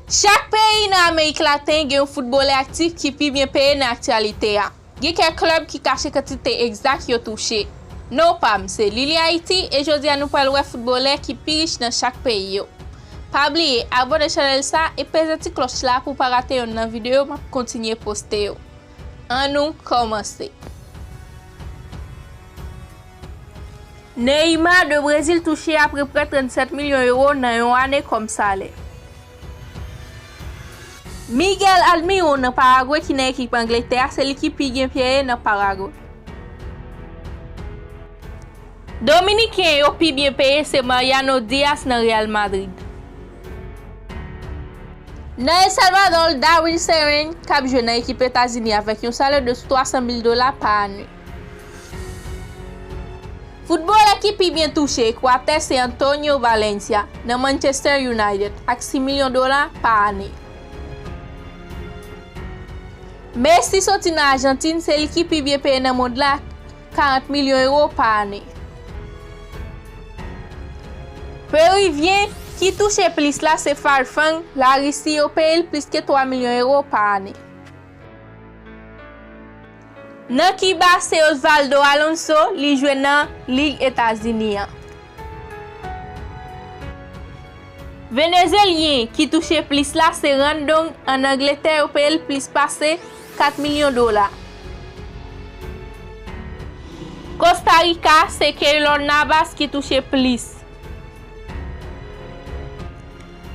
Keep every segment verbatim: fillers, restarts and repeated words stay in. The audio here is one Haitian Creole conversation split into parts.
Chak peyi nan Amerik Laten gen yon foutbolè aktif ki pi byen peye nan aktyalite a. Gen kèk klèb ki kache kantite egzak yo touche. Non pa m se Lili Ayiti e jodi a nou pral wè foutbolè ki pi rich nan chak peyi yo. Pa bliye abòne chanèl sa e peze ti klòch la pou w pa rate yonn nan videyo m ap kontinye poste yo. An nou kòmanse. Neymar de Brezil touche apeprè trannsèt milyon ewo nan yon ane kòm salè. Miguel Almiron nan Paragwe ki nan ekip Angletè a se li ki pi byen peye nan Paragwe. Dominiken yo pi byen peye se Mariano Diaz nan Real Madrid. Nan El Salvador, Darwin Cerén k ap jwe nan ekip Etazini avèk yon salè de twa san mil dola pa ane. Foutbolè ki pi byen touche Ekwatè se Antonio Valencia nan Manchester United ak sis milyon dola pa ane. Messi soti nan Ajantin se li ki pi byen peye nan mond la, karant milyon ewo pa ane. Perivyen ki touche plis la se Farfang, Larisi yo peye l plis ke twa milyon ewo pa ane. Nan Kiba se Osvaldo Alonso, li jwe nan Lig Etazini an. Venezelyen ki touche plis la se Randong ann Angletè, yo peye l plis pase kat milyon dola. Kostarika se Keylor Navas ki touche plis.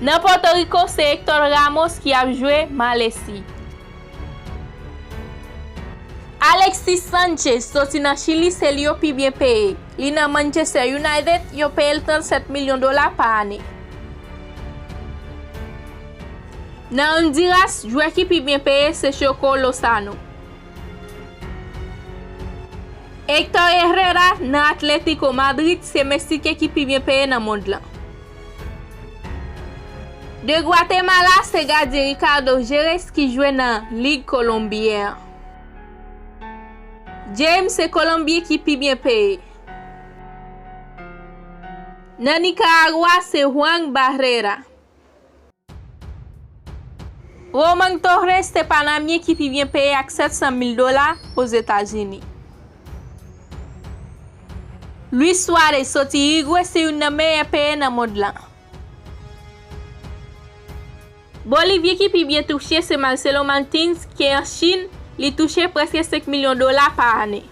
Nan Pòtoriko se Hector Ramos ki ap jwe Malesi. Alexis Sanchez soti nan Chili se li yo pi byen peye. Li nan Manchester United, yo peye l trannsèt milyon dola pa ane. Nan Honduras, jwè ki pi byen peye se Choco Lozano. Hector Herrera nan Atlético Madrid se Meksiken ki pi byen peye nan mond lan. De Gwatemala se gadyen Ricardo Jerez ki jwe nan Lig Kolonbyen an. James se Kolonbyen ki pi byen peye. Nan Nikaragwa se Juan Barrera. Román Torres se Panamyen ki pi byen peye ak sèt san mil dola Ozetazini. Luis Suárez soti Irigwe se youn nan meyè peye nan mond lan. Bolivyen ki pi byen touche se Marcelo Martins ke an Chin, li touche prèske senk milyon dola pa ane.